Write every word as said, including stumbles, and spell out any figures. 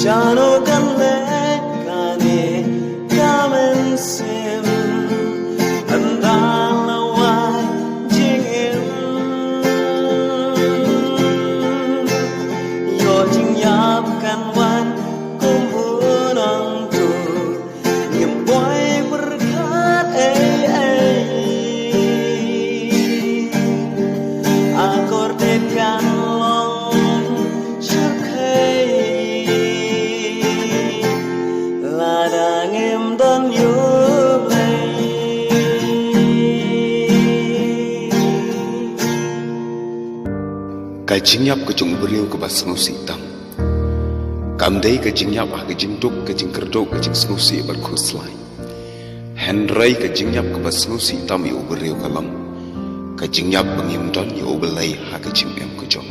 Shano kan leh kane ka mynsiem, ynda la wai jingim. Ïoh jingïap kan wan kum u nongtuh. Ngim poi pyrkhat ei ei. Akor te kan long syrkhei. Lada ngim don ïa U Blei. Ka jingïap ka jong u briew kaba sngewsih tam. Kam dei ka jingïap ha ka jingduk, ka jingkyrduh, ka jingsngewsih bad khuslai. Hynrei ka jingïap kaba sngewsih tam ïa u briew ka long ka jingïap ba ngim don ïa U Blei ha ka jingim ka jong.